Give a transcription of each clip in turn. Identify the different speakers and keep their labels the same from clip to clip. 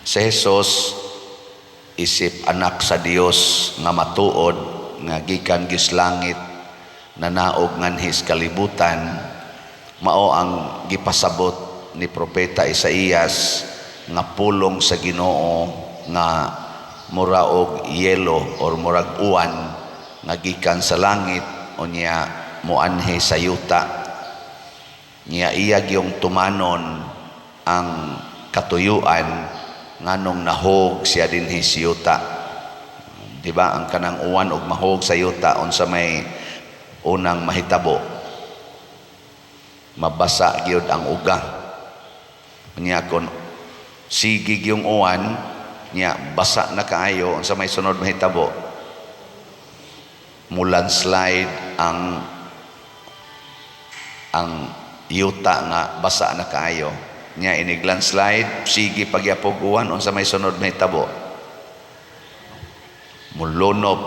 Speaker 1: Si Jesus isip anak sa Dios nga matuod nga gikan gis langit, nanaog nganhi sa kalibutan, mao ang gipasabot ni Propeta Isaías nga pulong sa Ginoo nga mura og yelo or murag uwan nga gikan sa langit, unya moanhi sa yuta. Niya iya gyung tumanon ang katuyuan nganong nahog siya dinhi sa yuta. Di ba ang kanang uwan og mahog sa yuta, unsa may unang mahitabo? Mabasa gyud ang uga. Unya kon sige gyung uwan nya basa na kaayo, unsa may sunod mahitabo? Mulandslide ang yuta nga basa na kaayo. Nya inig landslide, sige pagyapog uwan, unsa may sunod mahitabo? Mulunop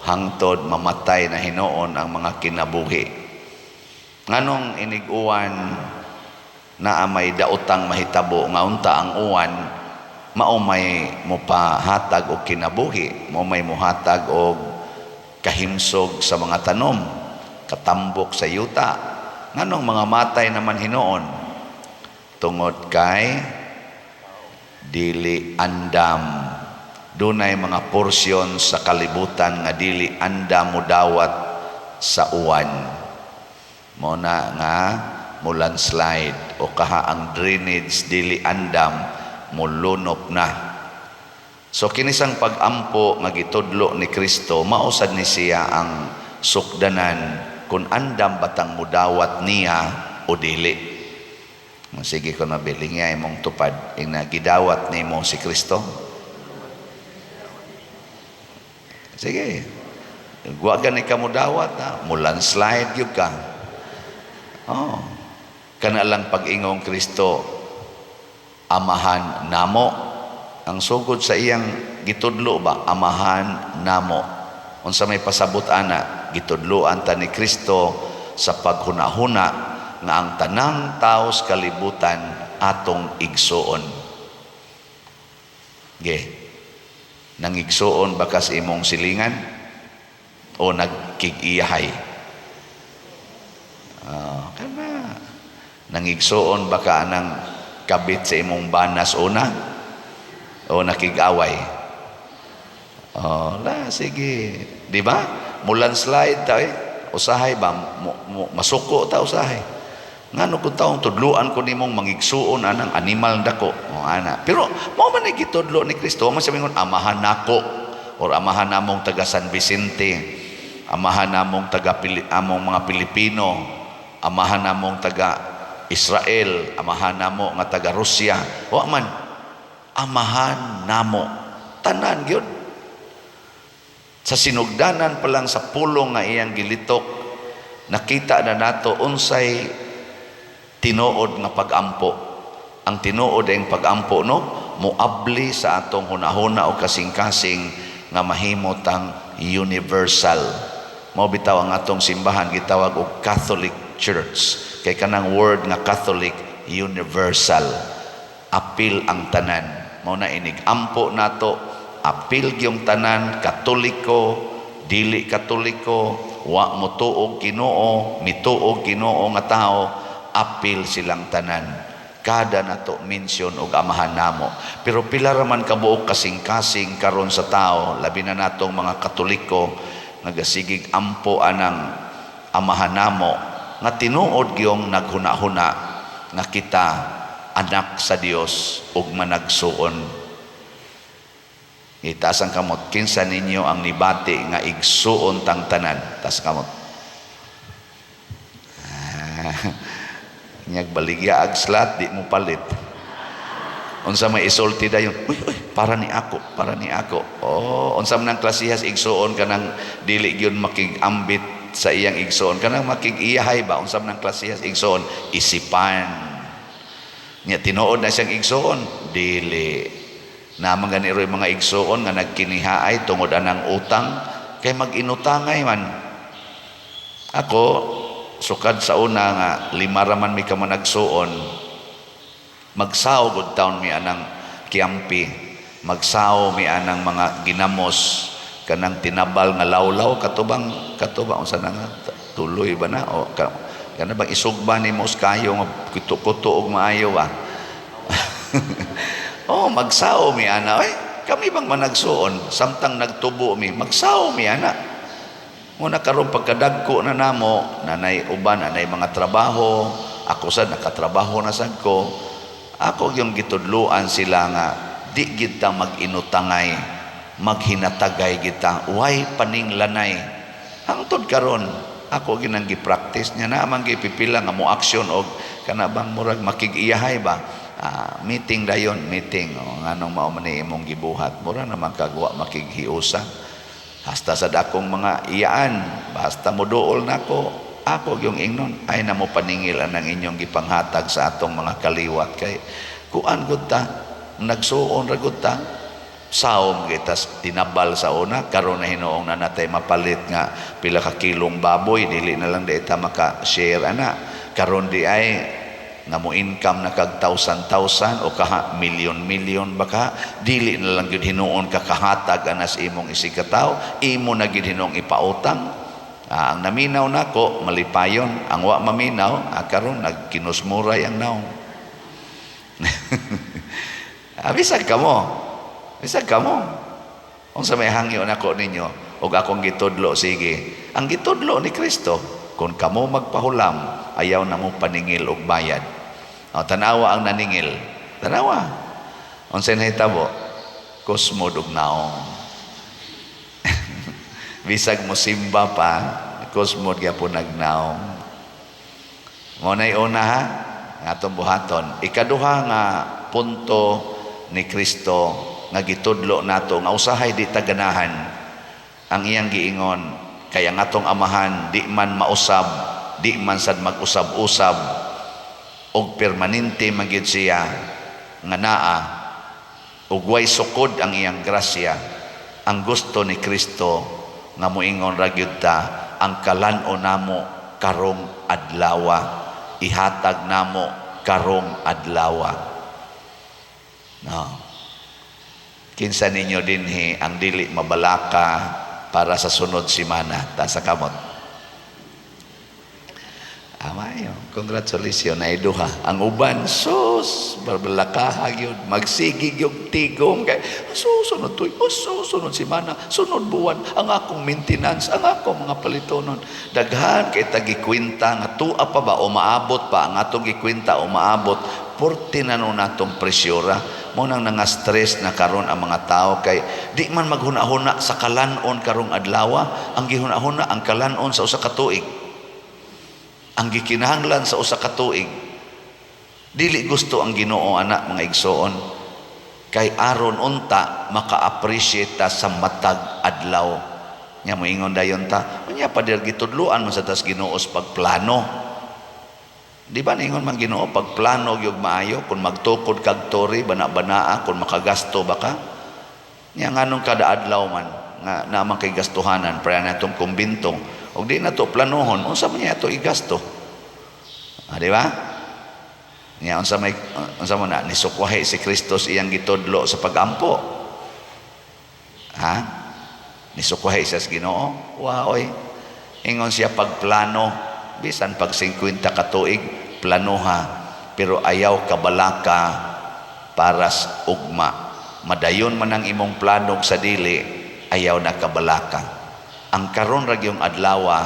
Speaker 1: hangtod mamatay na hinuon ang mga kinabuhi. Nganong inig uwan naa may daotang mahitabo, nga unta ang uwan mao may mopahatag og kinabuhi, mao may mohatag og kahimsog sa mga tanom, katambok sa yuta, nganong mga matay naman hinuon? Tungod kay dili andam. Dunay mga porsyon sa kalibutan nga dili andam modawat sa uwan, mo na nga mo landslide o kaha ang drainage dili andam, molunop na. So kinisang pag-ampo nga gitudlo ni Kristo, mao sad ni siya ang sukdanan kung andam batang mudawat niya o dili. Sige ko na biling niya imong tupad ing gidawat nimo si Kristo. Sige. Wa gani ka mudawat ha, mo landslide gyud ka. Oh. Kana lang pag-ingong Kristo, "Amahan namo." Ang sugod sa iyang gitudlo ba, "Amahan namo." Unsa may pasabot ana? Gitudloan ta ni Kristo sa paghunahuna nga ang tanang tao sa kalibutan atong igsuon. Ge. Nangigsuon ba ka sa imong silingan o nagkig-iyahay? Ah, kana. Nangigsuon ba ka anang kabit sa imong banas una o nakig-away? Oh, la sige. Di ba? Mo landslide ta eh. Usahay ba mo, mo, masuko ta usahay. Ngano kung taong tudluan ko nimong mangigsuon anang animal dako. O ana. Pero mao man ni gitudlo ni Kristo, man siya mingon amahan nako or amahan namong taga San Vicente, amahan namong taga Pili, among mga Pilipino, amahan namong taga Israel, amahan namo nga taga Russia. Wa man, amahan namo. Tanan gyud. Sa sinugdanan pa lang sa pulong nga iyang gilitok, nakita na nato unsay tinuod nga pag-ampo. Ang tinuod ang pag-ampo, no, moabli sa atong hunahuna o kasing-kasing nga mahimo tang universal. Mao bitaw ang atong simbahan gitawag og Catholic Church. Kay kanang word nga Catholic, universal. Apil ang tanan. Mao na inig ampo nato, apil gyung tanan, Katoliko, dili Katoliko, wa mo tuog Ginoo, mituog Ginoo nga tao, apil silang tanan. Kada nato mention og amahan namo. Pero pila ra man kabuok kasing-kasing karon sa tao, labi na natong mga Katoliko, nagasigig ampo anang amahan namo, nga tinuod gyung naghuna-huna nga kita anak sa Dios ug managsuon. Itaas ang kamot, kinsa ninyo ang nibati nga igsuon tang tanan? Taas ang kamot. Ah, nyag baligya ag slot, di mo palit. Unsa may isulti dayon? "Uy, uy, para ni ako, para ni ako." Oh, unsa man ang klasihas igsuon kanang dili gyud makig-ambit sa iyang igsuon, kanang makig-iyahay ba? Unsa man ang klasihas igsuon? Isipan. Nya tinuod na siyang igsuon, dili. Naman gani ro'y mga igsuon nga nagkinihaay tungod anang utang, kay mag-inutangay man. Ako, sukad sa una nga lima raman mi ka managsuon, magsaog og taon mi anang Kiampi, magsaw mi anang mga ginamos, kanang tinabal nga lawlaw, katubang katubang unsa na nga, tuloy ba na o ka, kana bang isugba nimo kayo nga kuto-kuto og maayo ba? Oh, magsaw mi ana oy. Kami bang managsuon samtang nagtubo mi, magsaw mi ana. Muna karon pagkadagko na namo, nanay uban, nanay mga trabaho, ako sad nakatrabaho na sad ko. Ako yung gitudluan sila nga di kita mag-inutangay, maghinatagay kita, way paninglanay. Hangtod karon, ako ginang gi-practice niya na man gipipila nga mo action og kana bang murag makig-iyahay ba. Ah, meeting dayon, meeting. O, nganong mao man ni imong gibuhat, mura naman kagwa makighiusa. Hasta sa dakong mga iyaan, basta mo duol nako, ako yung ingnon, ay na mo paningil ang inyong gipanghatag sa atong mga kaliwat kay kuan gud ta, nagsuon ra gud ta, saom gitas tinabal sa una. Karon na hinuong na natay mapalit nga pila ka kilong baboy, dili na lang di ta maka-share ana. Karon di ay nga mo income na kag thousand thousand o kaha million million baka, dili na lang gyud hinuon ka kahatag anas imong isigkatawo, imo na gyud hinuong ipautang. Ah, ang naminaw nako malipayon, ang wa maminaw, karon nagkinusmuray ang naong. Ah, bisag kamo, bisag kamo, unsa may hangyo nako ninyo ug akong gitudlo, sige ang gitudlo ni Kristo, kung kamo magpahulam, ayaw na mo paningil og bayad. O, tanawa ang naningil, tanawa unsay nahitabo, kusmod og naong. Bisag mo simba pa, kusmod gyapon nagnaong. Mo nay una ha nga atong buhaton. Ikaduha nga punto ni Kristo nga gitudlo nato nga usahay di ta ganahan, ang iyang giingon kay ang atong Amahan di man mausab, di man sad mag-usab-usab, og permanente man gyud siya nga naa ug way sukod ang iyang grasya. Ang gusto ni Kristo nga moingon ra gyud ta, ang kalan-on namo karong adlawa, ihatag namo karong adlawa. No, kinsa ninyo dinhi ang dili mabalaka para sa sunod simana? Taas kamot. Amayo, congratulations na duha. Ang uban, sus, barbalakaha gyud, magsige gyud tigom kay susunod tuy, oh, susunod simana, sunod buwan, ang akong maintenance, ang akong mga palitonon. Daghan kay tagikwenta nga tua pa ba o maabot pa ang atong gikwenta o maabot, porte na no natong presyura. Mo nang nga-stress na karon ang mga tao kay di man maghuna-huna sa kalan-on karong adlaw, ang gihuna-huna ang kalan-on sa usa ka tuig, ang gikinahanglan sa usa ka tuig. Dili gusto ang Ginoo ana, mga igsoon, kay aron unta maka-appreciate ta sa matag adlaw nya. Moingon dayon ta, unya pader gitudloan man sa tas Ginoo sa pagplano. Di ba ningon man Ginoo, pagplano gyud maayo, kung magtukod kag tore, bana-banaa kung makagasto ba ka nya. Nganong kada adlaw man nga naman kay gastuhanan para natong kumbinto, ug di na to planohon, unsa man niya to igasto? Ah, di ba? Nya unsa may unsa man na nisukwahi si Kristo sa iyang gitudlo sa pagampo? Ha, nisukwahi siya sa Ginoo? Wa oy. Ingon siya, pagplano, bisan pag 50 ka tuig planoha, pero ayaw kabalaka para sa ugma. Madayon man ang imong plano sa dili, ayaw na kabalaka. Ang karon ra gyung adlawa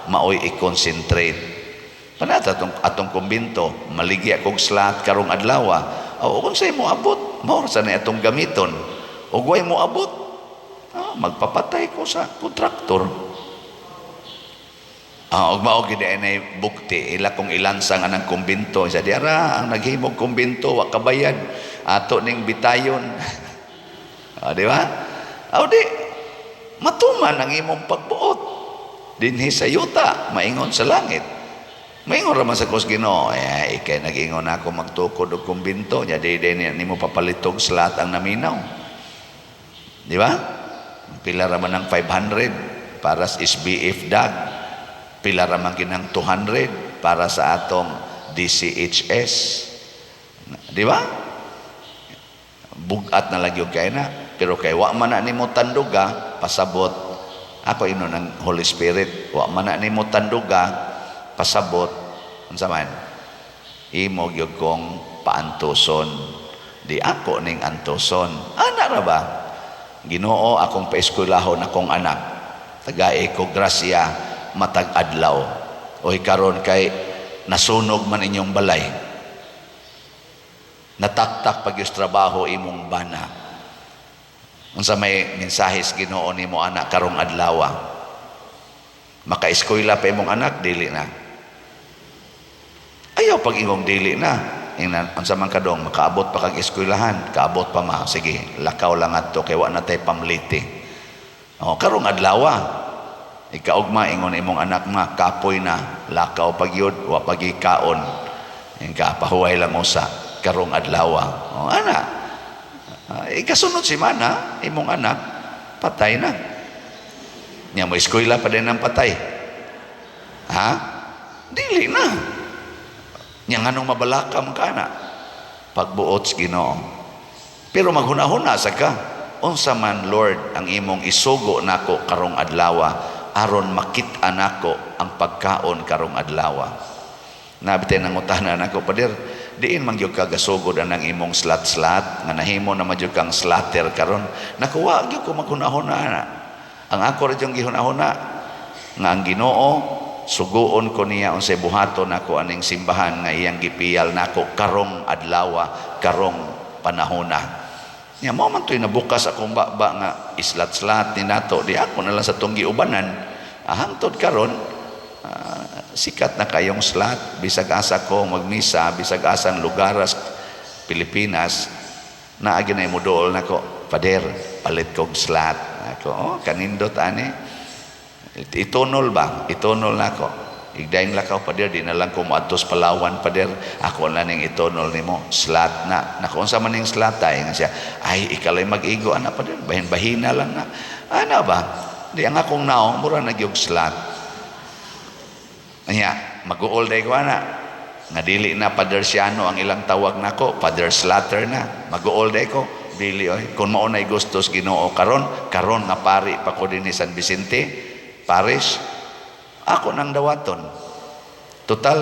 Speaker 1: maoy i-concentrate. Panata atong kumbinto, maligi akong slot karong adlawa. O kung sa'yo mo abot, mao sa na atong gamiton. O way mo abot, magpapatay ko sa kontraktor. Ah, og mao gid ay bukti ila kung ilansang anang kumbinto sa diara, ang naghimog kumbinto wa kabayad, ato ning bitayon. Ah, di ba? Aw di matuman ang imong pagbuot dinhi sa yuta, maingon sa langit. Maingon ra man sa kos Ginoo, eh ikay nag-ingon ako magtukod og kumbinto nya, di di nimo papalitog slot ang naminaw. Di ba? Pila ra man ang 500 para sa SBF DAG, pila ra man kinang 200 para sa atong DCHS, di ba? Bugat na lang gyud kay na. Pero kay wa man na nimo tanduga, pasabot. Ako ino ng Holy Spirit, wa man na nimo tanduga, pasabot. Unsa man? Imo gyud kong paantuson. Di ako ning antuson. Ana ra ba? Ginoo, akong paeskwelahon akong anak. Tagae ko grasya matag adlaw. Oy, karon kay nasunog man inyong balay. Nataktak pag trabaho imong bana. Unsa may mensahe sa Ginoo nimo anak karong adlaw? Maka-eskwela pa imong anak, dili na. Ayaw pag ingong dili na. Ingnan, unsa man kadong makaabot pa kag eskwelahan, kaabot pa ma. Sige, lakaw lang adto kay wa na tay pamliti. Oh, karong adlaw, ikaugma ingon imong anak ma, kapoy na, lakaw pag yun, wa pag kaon. Ingka pahuway lang usa karong adlaw. Oh, ana. Ikasunod si mana, imong anak, patay na. Nya mo eskwela pa din ang patay. Ha? Dili na. Nya nganong mabalaka man ka na? Pagbuot sa Ginoo. Pero maghuna-huna sa ka, unsa man, Lord, ang imong isugo nako karong adlaw aron makit-a nako ang pagkaon karong adlaw? Nabitay nangutana nako, "Pader, diin man gyud ka gasugod anang imong slat-slat nga nahimo na man gyud kang slatter karon?" Naku, wa gyud ko maghuna-huna na. Ang ako ra gyud gihuna-huna nga ang Ginoo suguon ko niya unsay buhaton nako aning simbahan nga iyang gipiyal nako karong adlaw, karong panahona. Nya mao man to'y nabukas akong baba nga islat-slat ni nato, di ako na lang sa tong giubanan. Hangtod karon, sikat na kayong slat. Bisag asa ko magmisa, bisag asang lugaras Pilipinas, naagi na mo dool nako, "Pader, palit kog slat." Ako, "Oh, kanindot ani." Itunol ba? Itunol nako. "Igdaing lakaw, pader, di na lang ko moadto sa Palawan, pader. Ako na ning itunol nimo, slat na." "Nako, unsa man ning slat ay?" Nga siya, "Ay, ikalay mag-igo ana, pader, bahin-bahina lang na." Ana ba? Di ang akong naong mura na gyud slat. Anya, mag-uol day ko ana. Nga dili na Pader Siano ang ilang tawag nako, Pader Slatter na. Mag-uol day ko. Dili oy. Kung mao na'y gustos Ginoo karon, karon nga pari pa ko dinhi San Vicente Parish, ako nang dawaton. Total,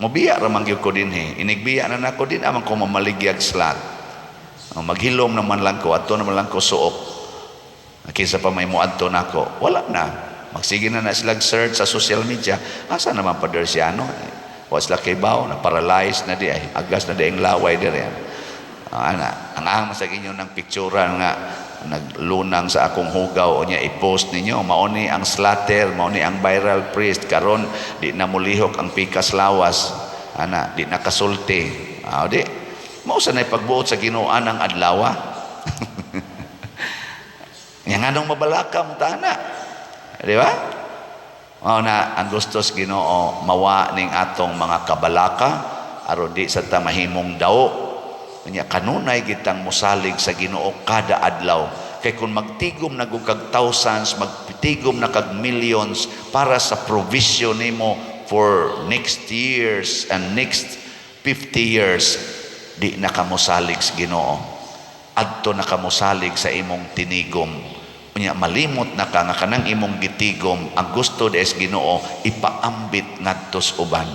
Speaker 1: mobiya ra man gyud ko dinhi. Inigbiya na nako din amang ko mamaligyag slat. Oh, maghilom naman lang ko, adto naman lang ko suok. Kinsa pa may moadto nako? Wala na. Magsige na na sila search sa social media. Asa naman Pader Siano? Wa sila kay baw, na paralyzed na di ay. Agas na di ang laway diri. Ana, ang ang sa inyo ng pictura nga naglunang sa akong hugaw o niya i-post ninyo, mao ni ang slatter, mao ni ang viral priest karon, di na mulihok ang pikas lawas ana, di na kasulti. Di mao sa nay pagbuot sa Ginoo ang adlaw. Nya nganong mabalaka mo ta ana, di ba? Mao na ang gustos Ginoo mawa ning atong mga kabalaka aron di sa ta mahimong daw. Nya kanunay gitang mosalig sa Ginoo kada adlaw, kay kung magtigom na gud kag thousands, magtigom na kag millions para sa provision nimo for next years and next 50 years, di na ka mosalig sa Ginoo. Adto na ka mosalig sa imong tinigom. Unya malimot na ka nga kanang imong gitigom, ang gusto des Ginoo ipaambit ngadto sa uban.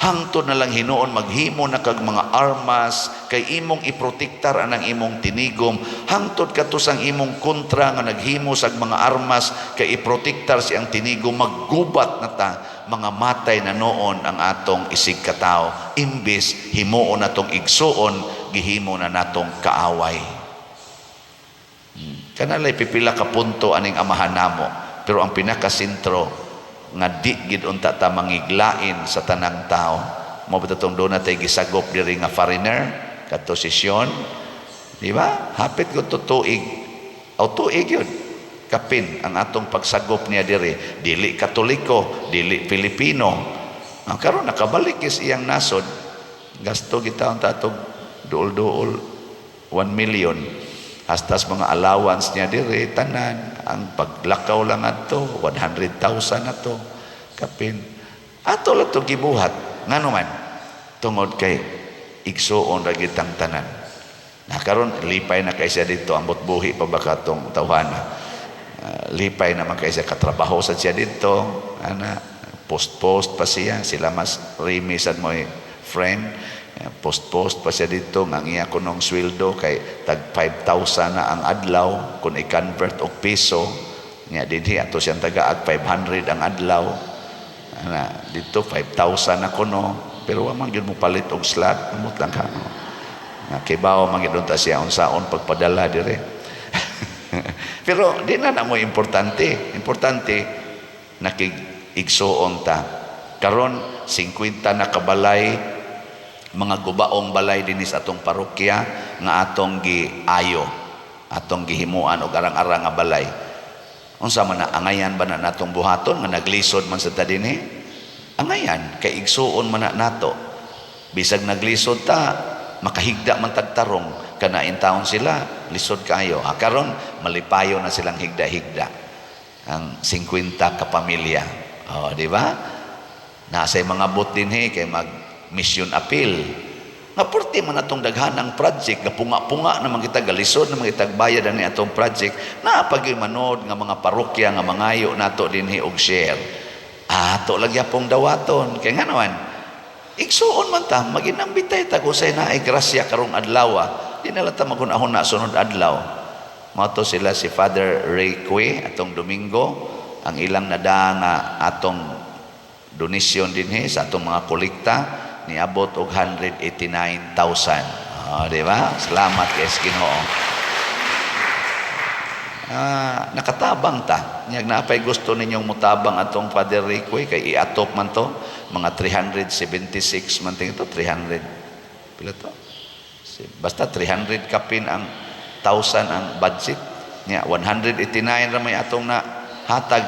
Speaker 1: Hangtod na lang hinuon maghimo na kag mga armas kay imong iprotektar anang imong tinigom, hangtod kadto sang imong kontra nga naghimo sag mga armas kay iprotektar siyang tinigom, maggubat na ta, mga matay na noon ang atong isig katawo. Imbis himuon natong igsuon, gihimo na natong kaaway. Kanalay pipila ka punto aning Amahan namo, pero ang pinakasentro nga di gid unta ta mangiglain sa tanang tao. Mao ba tong doon natay gisagop diri nga foreigner kadto sesyon, di ba? Hapit ko to tuig o tuig yun kapin ang atong pagsagop niya diri. Dili Katoliko, dili Pilipino. Ang karon nakabalik is iyang nasod. Gasto kita ang tatog duol-duol 1 million hastas mga allowance niya diri tanan. Ang paglakaw lang adto 100,000 na to kapin. Ato lang to gibuhat. Ngano man? Tungod kay igsuon ra gitang tanan. Na Karon lipay na kay siya dito, ambot buhi pa ba katong tawhana. Lipay naman kay siya, katrabaho sa siya dito, ana, post-post pa siya, sila mas Remy sad mo friend. Post-post pa siya dito nga ang iya kunong sweldo kay tag 5,000 na ang adlaw kung i-convert og piso nya. Dinhi ato siyang tagaag 500 ang adlaw, ana, dito 5,000 na kuno, pero wa man gyud mo palit og slot. Amot lang ka, no? Nga kibaw man gyud unta siya unsaon pagpadala dire, pero di na na mo importante. Importante nakig igsuon ta. Karon 50 na kabalay, mga gubaong balay dinhi sa atong parokya nga atong giayo, atong gihimuan og arang-arang nga balay. Unsa man na, angayan ba na natong buhaton nga naglisod man sa ta dinhi? Angayan kay igsuon man na nato. Bisag naglisod ta, makahigda man tagtarong kana. Taon sila lisod kayo. Karon malipayo na silang higda-higda ang 50 ka pamilya. Oh, di ba? Nasa mga bot dinhi kay mag mission appeal nga purti man atong daghanang project nga punga-punga naman kita, galisod naman kita bayad ani atong project na pag manood nga mga parokya nga mangayo nato dinhi og share, ato lagi pong dawaton kay nga naman igsuon man ta, maginambitay ta kung say naay grasya karong adlaw. Di na lang ta maghunahuna sunod adlaw. Mao to sila si Father Ray Cue atong Domingo, ang ilang nada nga atong donasyon dinhi sa atong mga kolekta niabot og 189,000. Oh, di ba? Salamat kay Ginoo. Nakatabang ta. Nyag napay gusto ninyong mutabang atong Father Rico kay iatop man to mga 376 man ting ito, 300 pila to. Basta 300 kapin ang thousand ang budget niya, 189 ra may atong na hatag.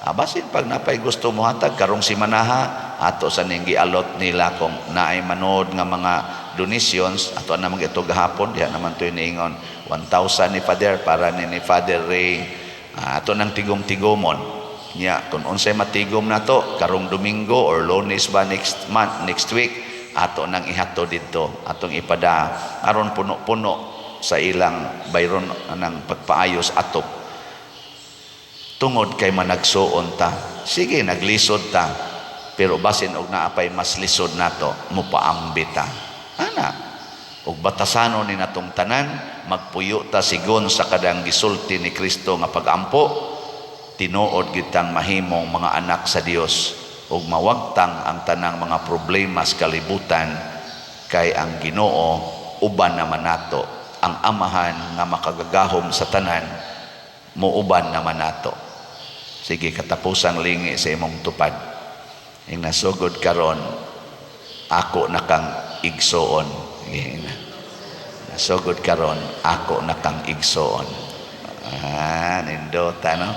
Speaker 1: Basin pag napay gusto mo hatag karong simanaha, ato sa ning gialot nila kung naay manood nga mga donations ato naman ito gahapon diha naman to niingon 1,000 ni Father para ni Father Ray. Ato nang tigom-tigomon niya kung unsay matigom nato karong Domingo or Lunes ba, next month, next week, ato nang ihato didto, atong ipada aron puno-puno sa ilang bayron anang pagpaayos atop, tungod kay managsuon ta. Sige, naglisod ta, pero basin og naapay mas lisod nato, mupaambi ta ana og batasanon ni natong tanan, magpuyo ta sigon sa kadang gisulti ni Kristo nga pagampo, tinuod gitang mahimong mga anak sa Dios ug mawagtang ang tanang mga problema sa kalibutan kay ang Ginoo uban naman nato, ang Amahan nga makagagahom sa tanan muuban naman nato. Sige, katapusang lingi sa imong tupad. Ing nasugod karon, ako na kang igsoon. Sige na. Nasugod karon, ako na kang igsoon. Nindota, no?